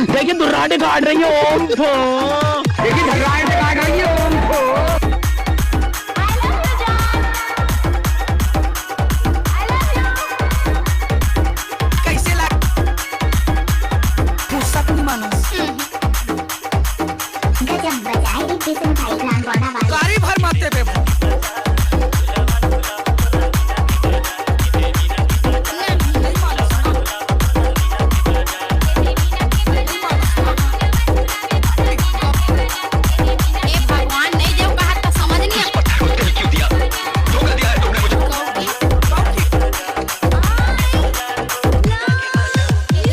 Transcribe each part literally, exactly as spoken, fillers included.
देखिए, दुर्राटे काट रही है, ओम फो। देखिए, दुर्राटे काट रही है, ओम फो। कैसे लाग-, फुर्सत नहीं मानस। गजब बजाए रे किशन भाई, रामगढ़ा वाले। गाड़ी भर मारते बे। ए भगवान, नहीं देव कहा तो समझ नहीं।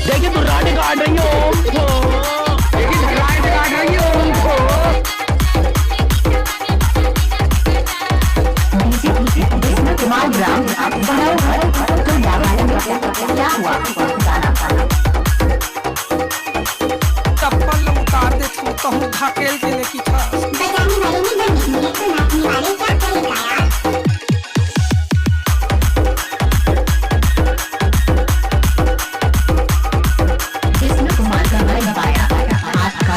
देखिए, दुर्राटे काट रही है, ओम फो। देखिए, दुर्राटे काट रही है, ओम फो। कुमार ग्राम, बनाओ घर, तो क्या हुआ? गाना, गाना। चप्पल ल उतार दे, तू तो हूँ ढकेल के लेके खा। बजाने वाले ने बंद किए, तो नाचने वाले क्या करेगा यार? विष्णु कुमार का भाई बाया, हाथ का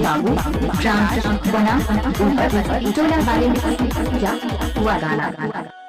बाबू, राम बना ऊपर टोला वाले में या हुआ गाना।